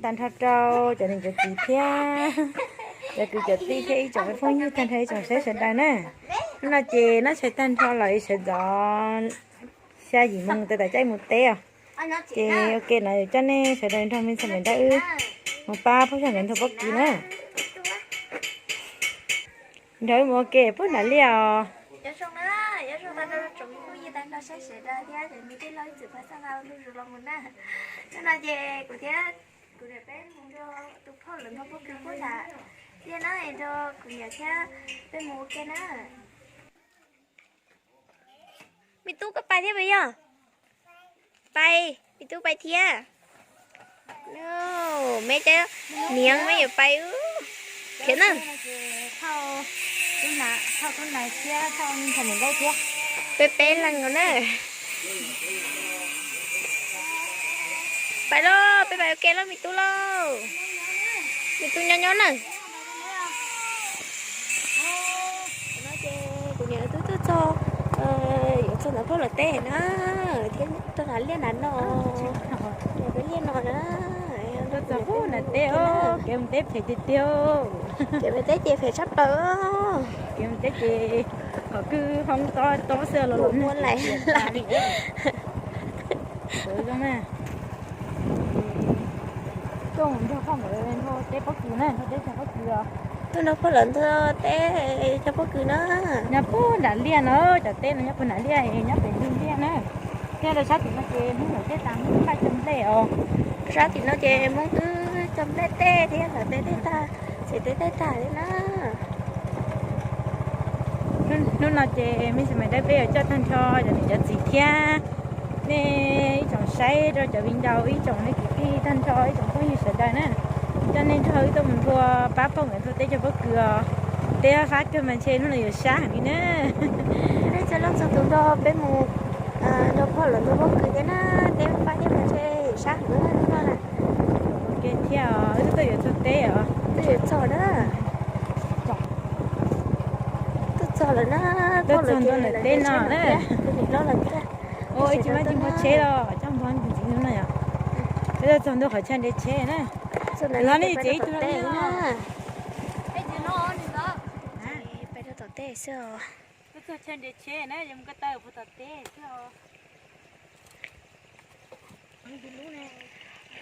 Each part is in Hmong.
Tag nrho rau cov niam cov txiv thiab cov kwv cov tij thiab ib tsoom phooj ywg tag nrho ib tsoom saib sawv daws na. Hnub no ces noj tshais tag nrho los sawv ntxov xya yim moo tawm tas caij mus teb os. Ces ua ke no coj nej sawv daws nrog me ntxhais Maiv Dawb wb mus pab phauj Xyooj nkawd nthuav pob kws na. Nrog wb mus ua ke puag nram liaj os. Me tub koj pais thiab puas yog? Pais, me tub pais thiab. Me cov niam me yuav pais thiab na. Peb peb leeg no na. Pais lauj, peb pais ua ke lauj me tub lauj. Me tub nyob nyob na. Kuv niam twb tuaj txog, yuav txog ntawm phauj lawv teb na, thiab rau nram liaj nram no, peb liaj no na. Tuaj txog pem nram teb, kev mus teb phem tiag tiag. Kev mus teb ces phem tshaj plaws. Kev mus teb ces qhov kwj hoob tob tob xwb los muab laim laim. Tuaj mus nrog phauj nkawd nthuav teb pob kws na, nthuav teb cog pob kws os. Tuaj nrog phauj lawv nthuav teb cog pob kws na. Nyob puag nram liaj no, cov teb no nyob puag nram liaj, nyob pem ntug liaj na. Thiab rau sab tim no ces Hmoob lawv tej tas Hmoob npaj cog nplej os. Sab tim no ces Hmoob twb cog nplej tej thiab nthuav teb tej tag, txhais teb tej tag li na. Hnub no ces me ntxhais Maiv Dawb peb yuav coj tag nrho cov niam cov txiv thiab nej ib tsoom saib rau cov viv ncaus ib tsoom nej kwv tij tag nrho ib tsoom phooj ywg sawv daws na, coj nej nrog wb tuaj mus nthuav pab phauj nkawd nthuav teb cog pob kws os. Teb fab kawg mas ntshe hnub no yuav sab heev li na. Nej txhua leej txhua tus nrog peb mus nrog phauj lawv nthuav pob kws thiab na, teb fab thiab mas ntshe yuav sab heev na hnub no na. Ua ke thiab os, wb twb tuaj yuav txog teb os. Twb yuav txog na. Tuaj txog lawm na. Tuaj txog ntua ntawm teb no na. Ua ib tsis mab tsis npog tsheb los coj npog ntxiv no yom. Peb tuaj txog ntua qhov chaw nres tsheb na. Los nej txiv ib tug los. Peb rau tom teb xwb os.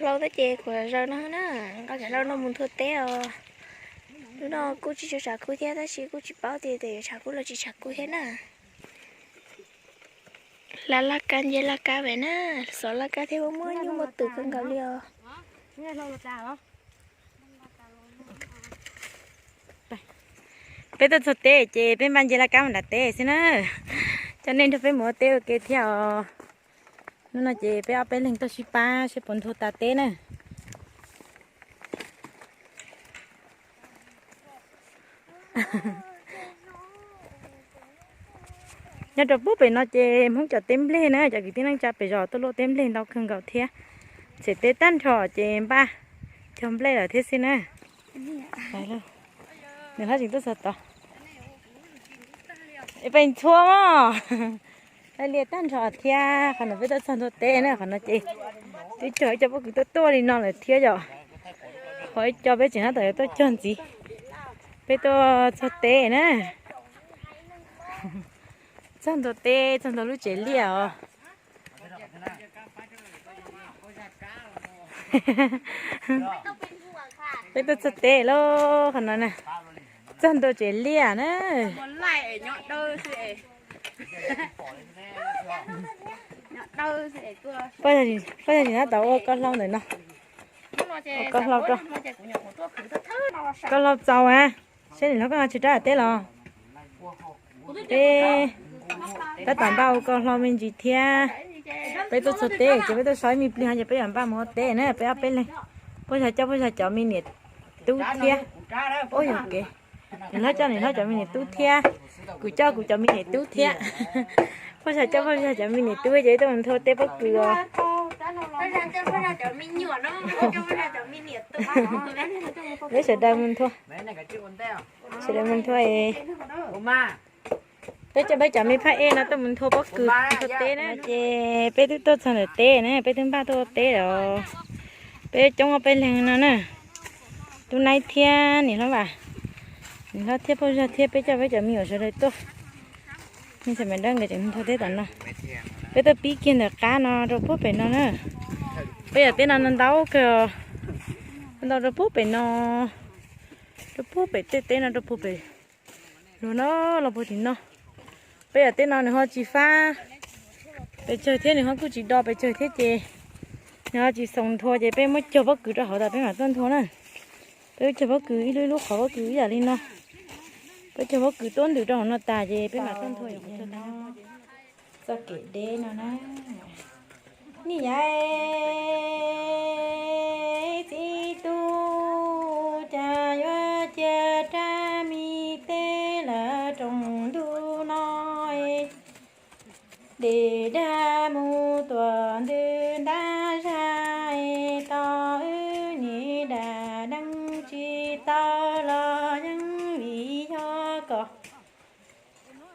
Hlau tab ces kuv zaws no na, nqa cov hlau no mus nthua teb os. Hnub no kuj tsis tshua tshav kub thiab tab sis kuj tsis paub tias yuav tshav kub los tsis tshav kub thiab na. Hlab laj kab nce laj kab pem na, xov laj kab thiab muaj nyuj muaj twm kawg nkaus li os. Peb tuaj txog teb ces peb npaj nce laj kab mus nram teb xwb na. Coj nej nrog peb mus ua teb ua ke thiab os. Hnub no ces peb ob peb leeg tuaj sib pab seb puas nthua tas teb na. Nyob rau puag pem no ces Hmoob cov teb nplej na, cov kwv tij neej tsa pem zos tuaj luaj teb nplej ntau kawg nkaus thiab. Txhais teb tag nrho ces npaj cog nplej lawm thiab xwb na. Nws haj tseem tuaj txog tod. Es peb ntxhua mog. Liaj tag nrho thiab, qhov no peb tuaj txog ntua teb na, qhov no ces twb cog ib co pob kws tuaj tuaj li no lawm thiab yom. Qhov ib co peb tseem tab tom yuav tuaj cog ntxiv. Peb tuaj txog teb na. Txog ntua teb, txog ntua lub tsev liaj os. Peb tuaj txog teb lauj, qhov no na. Txog ntua tsev liaj na. Poj yog tsis tab tom ua koj hlau ntawm no. Ua koj hlau rau. Koj hlau txaus a. Saib niam hlob koj tsis rov teb los. Peb tab tom npaj ua koj hlau me ntsis thiab. Peb tuaj txog teb ces peb tuaj so ib me pliag ces peb yuav npaj mus ua teb na, peb ob peb leeg. Poj yog coj poj yog cov me niam tub thiab. Ub yog kev. Niam hlob coj niam hlob cov me niam tub thiab. Kuv coj kuv cov me niam tub thiab. Poj yog coj poj yog cov me niam tub ces tuaj mus nthua teb pob kws os. Peb sawv daws mus nthua. Sawv daws mus nthua es. Peb coj peb cov me phaj ej no tuaj mus nthua pob kws nthua teb na. Ces peb twb tuaj txog ntawm teb na, peb twb npaj tuaj ua teb os. Peb coob ob peb leeg no na, Tub Naib thiab niam hlob Vam, niam hlob thiab Phauj Zog thiab peb coj peb cov me nyuam sawv daws tuaj. Ntxhais Maiv Dawb nkawd tseem nthua teb tom no. Peb tuaj pib kiag ntawm qab no rau puag pem no na. Peb yam teb no ntau kawg, ntau rau puag pem no, rau puag pem tej teb no rau puag pem luag no los puag tim no. Peb yam teb no nws ho tsis fab pes tsawg thiab nws ho kuj tsis do pes tsawg thiab ces nws ho tsis xoom nthua ces peb muab cog pob kws rau hauv tas peb mam tuaj nthua na. Peb cog pob kws ib lub ib lub qhov pob kws ib yam li no. Peb cog pob kws tuab ntws rau hauv no tas ces peb mam tuaj nthua. Txoj kev deb no na. Niam yau txiv tub, cas yuav cia rab me teb lawm rooj ntuj no, de dag mus tuam ntws ntab zag, tos wb niam dam deev tsis tau los yeej vim yog kom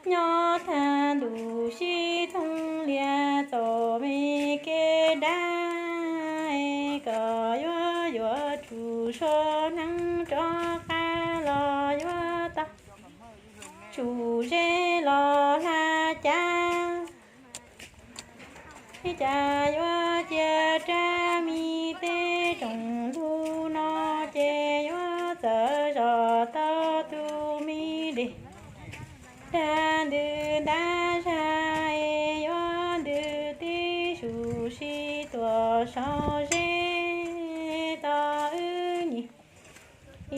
nyob tag ntuj sib txoog lias txom me kev dab, kom yuav yuav tsum sua hneev rov qab los yuav tau tsum zeb los hla cas. Cas yuav cia rab me teb rooj ntuj no ces yuav txawm zom tau tus me de dag ntws ntab zag, yuav ntws tib su sib tuam saum zeb tos wb niam.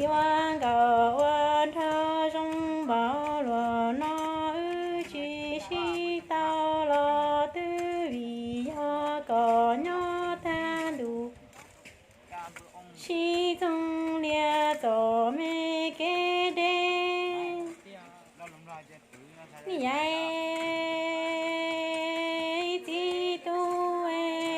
Yuav nkaum ua nrog zoo npaum luag no wb tsis sib tau los twb vim yog kom nyob tag ntuj sib txoog lias txom me kev deb. Niam yau txiv tub,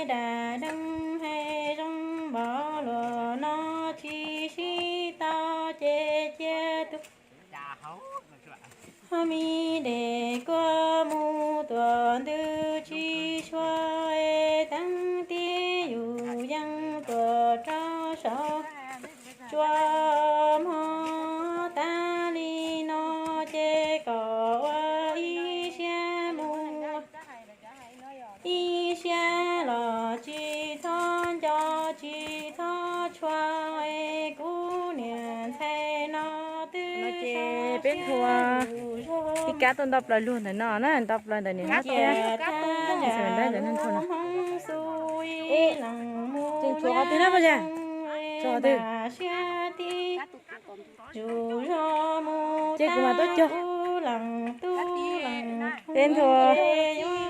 dam deev hais zoo npaum luag no tsis sib tau ces cia tus me de kuaj mus tuam ntws tsis tshua, teev tib yus yeej tuam rau saum tsua mog. Tas li no ces kom ua ib siab mus ib siab los tsis txhob nco tsis txhob tshua, kuv niam ntxhais no twb ces peb nthua ib kab tuaj nto plaws luag ntawm no na, nto plaws ntawm niam hlob thiab ntxhais Maiv Dawb nkawd nthua no. Tseem tshuav qhov twg na Paj Zag? Tshuav qhov twg? Ces kuv mam tuaj cog. Peb nthua,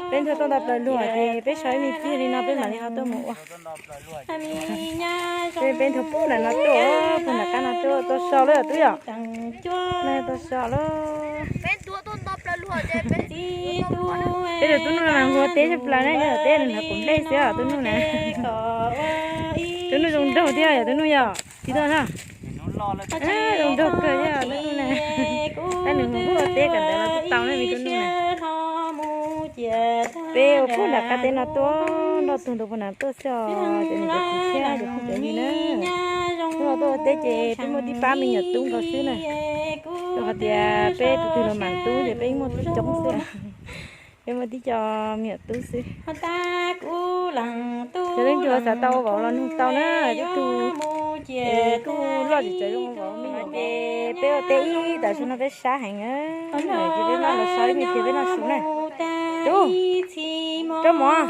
peb nthua tuaj nto plaws luag ces peb so ib me pliag li no peb mam li ho tuaj mus ua. Peb, peb nthua puag nram no tuaj, puag nram qab no tuaj, tuaj so lawm tub yom. No tuaj so lawm. Peb tus tub Nuj mas nquag teb tshaj plaws na, nyob tom teb nws hnav kuv nplej xwb os tub Nuj na. Tub Nuj zoo nraug thiab yom tub Nuj yom, txiv tuaj na. Zoo nraug kawg thiab tub Nuj na. Tab nws mus ua teb kom ntawd los kuj tau na me tub Nuj na. Peb ua puag nram qab teb no tuaj, nroj tug ntua puag nram tuaj xwb os, cov niam cov txiv thiab cov phooj cov ywg na. Hnub no tuaj ua teb ces peb muaj tib pab me nyuam tub nkaus xwb na. Rau qhov tias peb tus twg los mam tub ces peb muaj tib coob xwb. Peb muaj tib co me nyuam tub xwb. Yog leej twg xav tau ua vauv los nug tau na, tib tug kuj loj tsis txawv zoo vauv me nyuam ces peb ua teb ib tam sim no peb sab heev na. Ces peb noj los so ib me pliag peb noj su na. Tub, rau mov.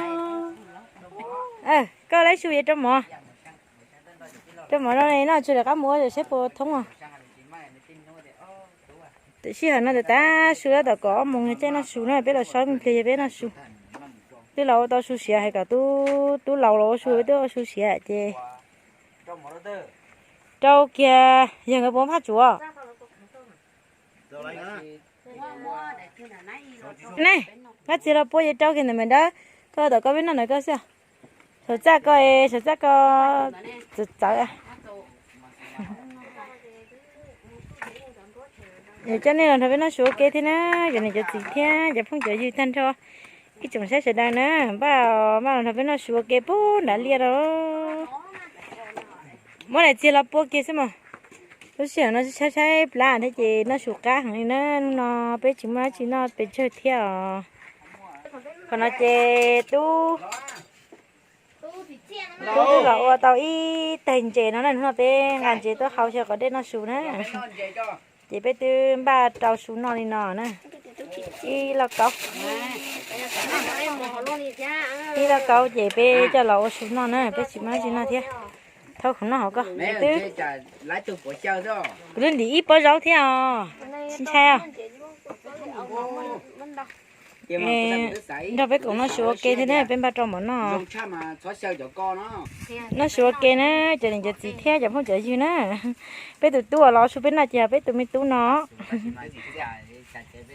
Koj laib su es rau mov. Rau mov no noj tsis lawm qab mus ua saib puas thoob os. Sij hawm no tas tas su tab tom kaum ob moos caij noj su na, peb los so ib me pliag yog peb noj su. Twb los ua tau su siav hais kom tub, tub laus los ua su, twb ua su siav ces rau kiag, yog nkawd puas muaj phaj tsuav. Ne, nqa txiag los pua ces rau kiag ntawm Maiv Dawb, koj tom koj peb noj ntawm koj xwb. Saum txaj ko, saum txaj ko txawv txawv. Coj nej los nrog peb noj su ua ke thiab na, cov niam cov txiv thiab cov phooj cov ywg tag nrho ib tsoom saib sawv daws na, npaj, npaj los nrog peb noj su ua ke puag nram liaj no. Muab daim txiag los pua kiag xwb mas. Lub sij hawm no tshaib tshaib plab thiab ces noj su qab heev li na. Hnub no peb tsis muaj dab tsi noj pes tsawg thiab os. Qhov no ces tub, tub twb los ua tau ib teg ntses no na. Hnub no peb nqa ntses tuaj hau xyaw qos dej noj su na. Ces peb twb npaj rau su noj li no na. Ib lauj kaub, ib lauj kaub ces peb coj los ua su noj na, peb tsis muaj dab tsi noj thiab. Thauj khoom noj hauv koj twb. Kuv twb ntim ib pob zaub thiab os. Tsis ntshai os. Nrog peb koom noj su ua ke thiab na, peb npaj rau mov noj. Noj su ua ke na, cov niam cov txiv thiab cov phooj cov ywg na. Peb tus tub uas los su peb noj ces yog peb tus me tub no.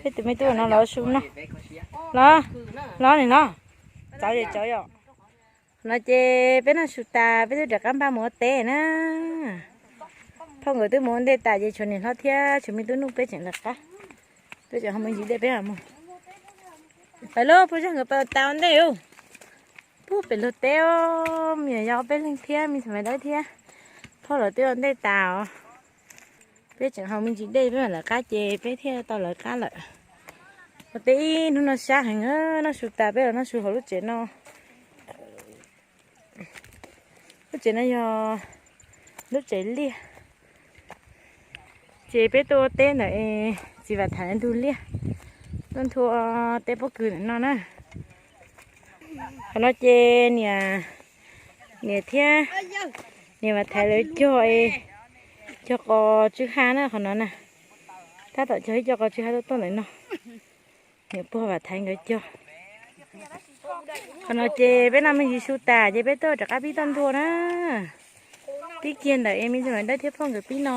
Peb tus me tub no los su noj. Los, los nim no. Txawv ces txawv yom. No ces peb noj su tas peb twb rov qab npaj mus ua teb na. Phauj nkawd twb mus ua ntej tas ces tshuav niam hlob thiab tshuav me tub Nuj peb tseem lawv qab. Peb tseem ho mus ntsis dej peb ho mus. Pais lauj, phooj ywg nkawd pais ua tas ua ntej. Puag pem luag teb, me nyuam yaus peb leeg thiab me ntxhais Maiv Dawb thiab phauj lawv twb ua ntej tas os. Peb tseem ho mus ntsis dej peb mam lawv qab ces peb thiaj tau lawv qab lawm. Ua teb ib hnub no sab heev, noj su tas peb los noj su hauv lub tsev no. Lub tsev no yog lub tsev liaj. Ces peb tuaj ua teb ntawm es txiv Vam Thaiv ntug liaj, tuaj nthua teb pob kws ntawm no na. Qhov no ces niam, niam thiab niam Vam Thaiv lawv cog, cog qos tsw ha na qhov no na. Tab tom cog ib co qos tsw ha tuaj tuaj ntawm no. Niam pog Vam Thaiv nkawd cog. Qhov no ces peb noj me ntsis su tas ces peb tuaj rov qab pib tuaj nthua na. Pib kiag ntawm es me ntxhais Maiv Dawb thiab phauj nkawd pib no,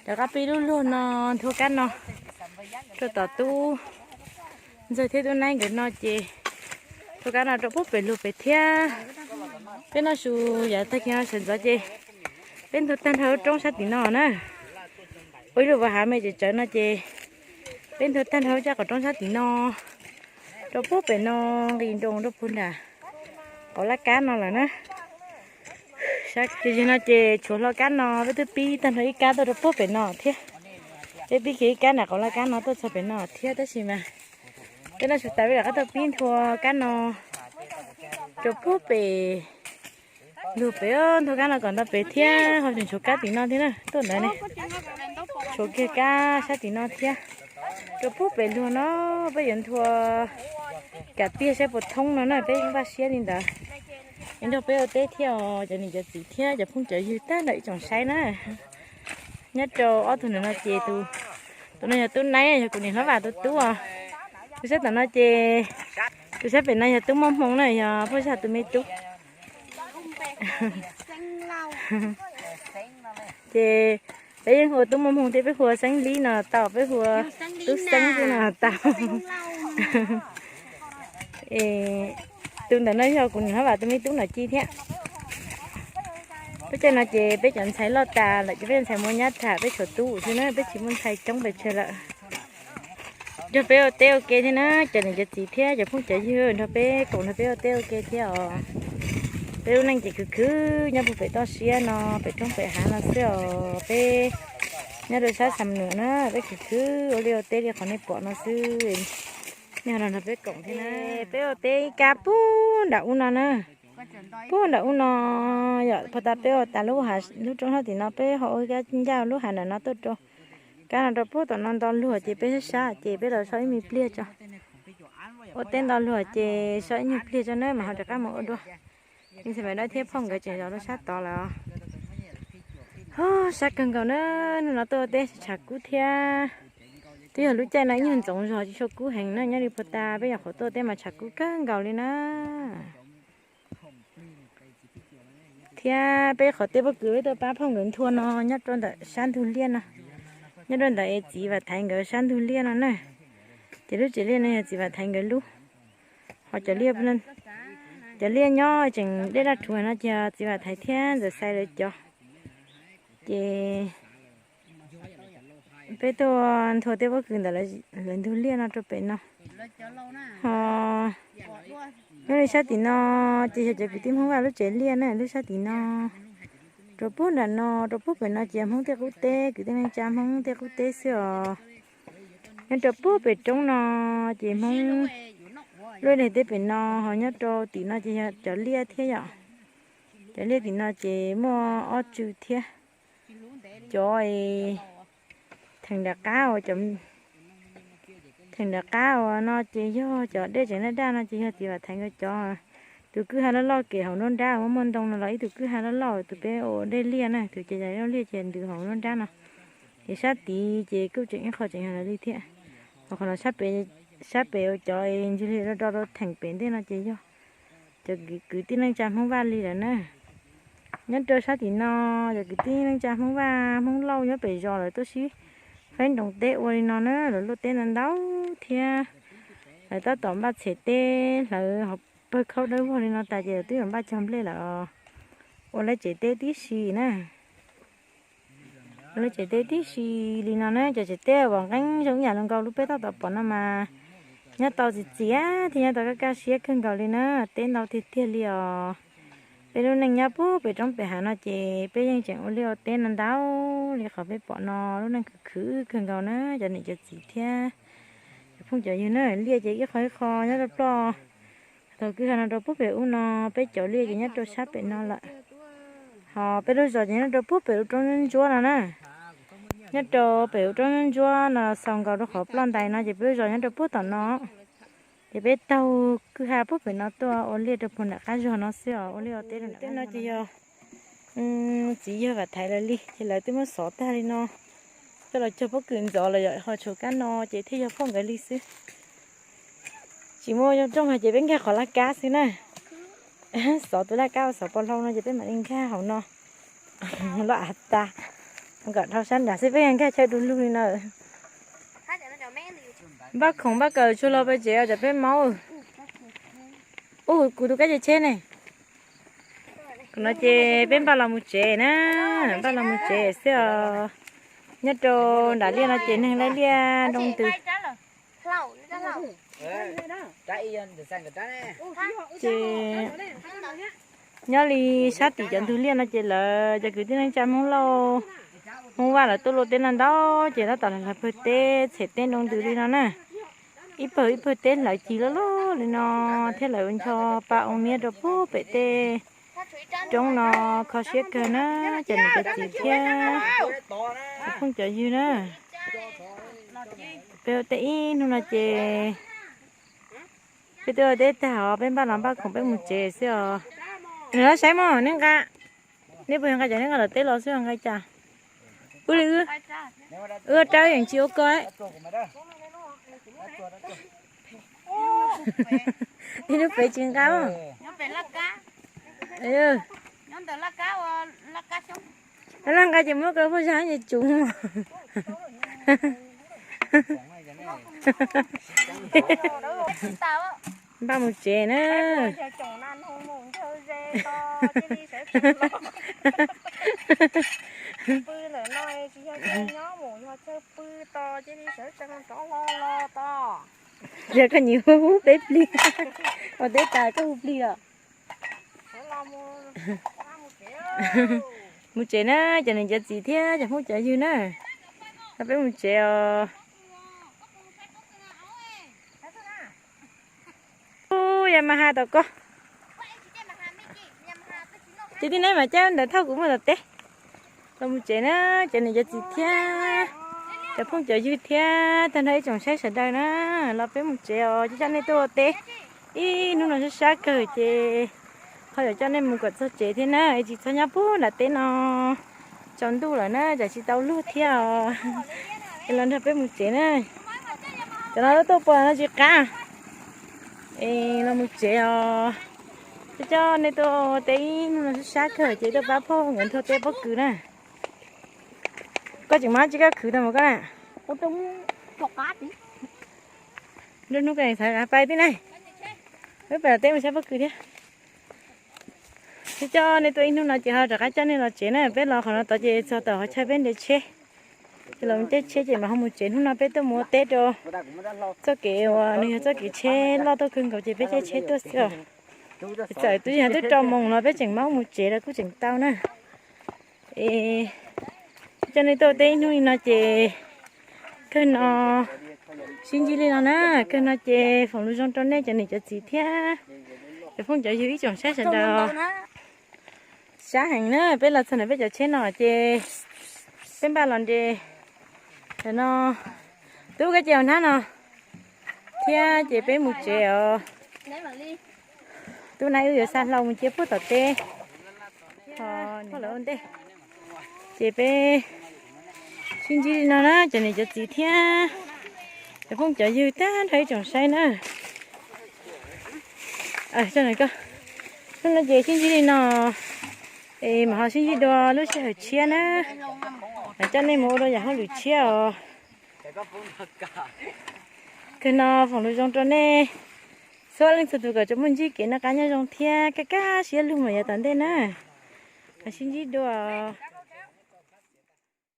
rov qab pib lub luag no, nthua kab no rau tom tub Ntxawg thiab tub Naib nkawd no ces nthua kab no rau puag pem luag pem thiab. Peb noj su yav tag kis no sawv ntxov ces peb nthua tag nrho lub roob sab tim no na. Ua ib lub vaj hav me tseem tsawv no ces peb nthua tag nrho lub caj qhov roob sab tim no rau puag pem no, nqis nroos rau puag nram qhov laj kab no lawm na. Ces yog no ces tshuav hlo kab no peb twb pib tag nrho ib kab tuaj rau puag pem no thiab. Peb pib kiag ib kab nram qhov laj kab no tuaj txog pem no thiab tab sis mas peb noj su tas peb rov qab tuaj pib nthua kab no rau puag pem luag pem, nthua kab no kom nto pem thiab ho tseem tshuav kab tim no thiab na, tuaj ntawd ne. Tshuav kiag kab sab tim no thiab. Rau puag pem luag no peb yuav nthua kam tiag saib puas thoob no na, peb npaj siab li ntawd. Es nrog peb ua teb thiab os cov niam cov txiv thiab cov phooj cov ywg tag nrho ib tsoom saib na. Nyob rau ob tug ntawm no ces tus, tus no yog tub Naib, yog kuv niam hlob Vam tus tub os. Tus sab tom no ces, tus sab pem no yog tub Muaj Hmoo na, yog Phauj Zaj tus me tub. Ces peb yeej hu ua tub Muaj Hmoo thiab peb hu ua Xeeb Lib no tau, peb hu ua tub Xeeb xwb no tau. Tus ntawm no yog kuv niam hlob Vam tus me tub Nom Ci thiab. Peb caij no ces peb cov ntxhais loj tas lawm ces peb cov ntxhais mus nyab tham, peb tshuav tub xwb na, peb tsis muaj ntxhais coob pes tsawg lawm. Nrog peb ua teb ua ke thiab na, cov niam cov txiv thiab cov phooj cov ywg nrog peb koom nrog peb ua teb ua ke thiab os. Peb lub neej ces khwv khwv nyob puag pem toj siab no, pem roob pem hav no xwb os. Peb nyob rau sab Xam Nuam na, peb khwv khwv ua liaj ua teb li qhov nej pom no xwb. Nej ho los nrog peb koom thiab na. Peb ua teb ib kab puag nram ub no na. Puag nram ub no yom, puag ta peb ua tas lub, lub roob sab tim no peb ho ua ib kab ncaj lub hav nram no tuaj rau kab no rau puag tom no nto luag ces peb sab sab ces peb los so ib me pliag tso. Ua teb nto luag ces so ib nyuag pliag tso na mas ho rov qab mus ua dua. Ib ntxhais Maiv Dawb thiab phauj nkawd tseem zov rau sab tod lawm os. Ho sab kawg nkaus na, hnub no tuaj ua teb tshav kub thiab. Twb yog lub caij no ib nyuag ntxoov zog tsis tshua kub heev na, nyob li puag ta peb nyuam qhuav tuaj ua teb mas tshav kub kawg nkaus li na. Thiab peb qhov teb pob kws peb tuaj pab phauj nkawd nthua no nyob rau ntawm sab ntug liaj no, nyob rau ntawm es txiv Vam Thaiv nkawd sab ntug liaj no na. Ces lub tsev liaj no yog txiv Vam Thaiv nkawd lub. Ho cov liaj, cov liaj nyob tseem dej daj rhuav no ces txiv Vam Thaiv thiab ntxawm Xais lawv cov. Ces peb tuaj nthua teb pob kws ntawm lawv ntug liaj no rau pem no. Ho nyob li sab tim no ces yog cov kwv tij Hmoob Vaj lub tsev liaj na, lub sab tim no. Rau puag nram no, rau puag pem no ces Hmoob tej qub teb, kwv tij neej tsa Hmoob tej qub teb xwb os. Nyob rau puag pem roob no ces Hmoob luaj deg teb pem no, ho nyob rau tim no ces yog cov liaj thiab yom. Cov liaj tim no ces muaj ob tsw thiab. Cov theem nram qab uas, theem nram qab uas no ces yog cov dej tseem daj daj no ces yog txiv Vam Thaiv nkawd cov. Tus kwj ha loj loj kev hauv nruab nrab muaj muaj ntoo no los ib tug kwj ha loj loj, tus peb ua dej liaj na, tus ces yog liaj ces ntws hauv nruab nrab no. Ces sab tid ces kuj tseem ib qho tseem yog lawv li thiab. Ho qhov no sab pem uas cov ntsis li do do rau theem pem ntej no ces yog cov kwv tij neej tsa Hmoob Vaj li lawm na. Nyob rau sab tim no, cov kwv tij neej tsa Hmoob Vaj Hmoob Lauj nyob pem zos lawv tuaj sib faib nroos teb ua li no na, lawv luaj teb ntau ntau thiab. Lawv tab tom npaj txhem teb hlawv hauv pawg khaub dawb vog li no tas ces lawv twb yuav npaj cog nplej lawm. Ua lawv tsev teb tib si na. Ua lawv tsev teb tib si li no na, cov tsev teb uas nqeeb zoo ib yam li nkaus lub peb tab tom pom no mas nyob tau txiv txiv thiab nyob tau kaj kaj siab kawg nkaus li na, teb ntau tiag tiag li os. Peb lub neej nyob puag pem roob pem hav no ces peb yeej tseem ua liaj ua teb no ntau li qhov peb pom no, lub neej khwv khwv kawg nkaus na cov niam cov txiv thiab cov phooj cov ywg na. Liaj ces ib qho ib qho nyob rau ploj thaum kwj ha no rau puag pem ub no, peb cov liaj ces nyob rau sab pem no lawm. Ho peb lub zos ces nyob rau puag pem lub roob ntsuab no na. Nyob rau pem lub roob ntsuab no xaus nkaus rau qhov ploj ntais no ces peb lub zos nyob rau puag tom no. Ces peb taug kwj ha puag pem no tuaj ua liaj rau puag nram qab zos no xwb os, ua liaj ua teb rau nram qab no ces yog txiv yawg Vam Thaiv lawv li ces lawv twb muab xov tag li no. Coj los cog pob kws ntxov los yom, ho tshuav kab no ces thiaj yog poj nkawd li xwb. Tsis muaj rooj hais ces peb nkag qhov laj kab xwb na. Xov tus laj kab ua xov pov hlau no ces peb mam li nkag hauv no. Loj av tas, kom dhau sab nram xwb peb nkag chaw du lug li no. Npaj khoom npaj kawm tsuag los peb tsev os cov peb maub. Ub, kuv tus kab tsheb tsheb ne. Qhov no ces peb npaj los mus tsev na, npaj los mus tsev xwb os. Nyob rau nram liaj no ces neeg laij liaj nroo ntws. Ces nyob li sab tim cov ntug liaj no ces lawv cov kwv tij neej tsa Hmoob Lauj, Hmoob Vaj lawv tuaj luaj teb no ntau ces tab tom hlawv pawg teb txhem teb nroo ntws li no na. Ib pawg ib pawg teb hlawv cig loj loj li no thiab lawv ua ncho pa oo niab rau puag pem tej roob no, kho siab kawg na cov niam cov txiv thiab cov phooj cov ywg na. Peb ua teb ib hnub no ces peb twb ua teb tag os, peb npaj los npaj khoom peb mus tsev xwb os. Nws los saib mog, neb nqa, neb puas yog nqa cov neb nqa tom teb los xwb nqa cas? Wb li wb, wb rab yeej tsis ua koj. Ib lub pem tsis nqa. Laj nqa ces muab koj poj zag ces tsuv. Npaj mus tsev na. Yog koj nyiam hu hu peb plig, ua teb tas koj hu plig os. Mus tsev na cov niam cov txiv thiab cov phooj cov ywg na, peb mus tsev os. Ub, Yamaha tom koj. Ces tib neeg mas cab ntawd thauj kuv mus tom teb. Los mus tsev na, cov niam cov txiv thiab cov phooj cov ywg thiab tag nrho ib tsoom saib sawv daws na, los peb mus tsev os, coj nej tuaj ua teb ib hnub no sab sab kawg ces ho yuav coj nej mus kom txog tsev thiab na, es tsis txhob nyob puag nram teb no. Tsaus ntuj lawm na, tsam tsis tau luag thiab os. Es los nrog peb mus tsev na. Cov no tuaj pom no tsis qab. Es los mus tsev os. Coj coj nej tuaj ua teb ib hnub no sab sab kawg ces tuaj pab phauj nkawd nthua teb pob kws na. Koj tseem muab tsis koj khwv tau mus koj na. Nruab hnub koj xav pais tib neeg. Wb pais los teb mus saib pob kws thiab. Coj coj nej tuaj ib hnub no ces ho rov qab coj nej los tsev na, peb los qhov no tod ces txog tom qhov chaw peb nres tsheb. Ces los caij tsheb ces mam ho mus tsev, hnub no peb tuaj mus ua teb rau txoj kev uas nws yog txoj kev tsheb loj tuaj kawg nkaus ces peb caij tsheb tuaj xwb os. Txawm twb yog twb rau moos los peb tseem mam mus tsev los kuj tseem tau na. Es coj nej tuaj teb ib hnub li no ces kawg no sib ntsib li no na, kawg no ces foom lus zoo rau nej cov niam cov txiv thiab cov phooj cov ywg ib tsoom saib sawv daws. Sab heev na, peb los txog ntawm peb cov tsheb no ces peb npaj los nres ntawm no, tub kab ces ua hnab no thiab ces peb mus tsev os. Tub na wb yuav xa hlau mus cia puag tom teb. Lawv ua ntej ces peb sib ntsib li no na cov niam cov txiv thiab cov phooj cov ywg tag nrho ib tsoom saib na. Hnub no ces sib ntsib li no, es mam ho sib ntsib dua lub sij hawm tshiab na, coj nej mus ua dua yam hauj lwm tshiab os. Kawg no foom lus zoo rau nej txhua leej txhua tus kom tsuas muaj ntsib kev noj qab nyob zoo thiab kaj kaj siab lug mus yav tom ntej na. Sib ntsib dua.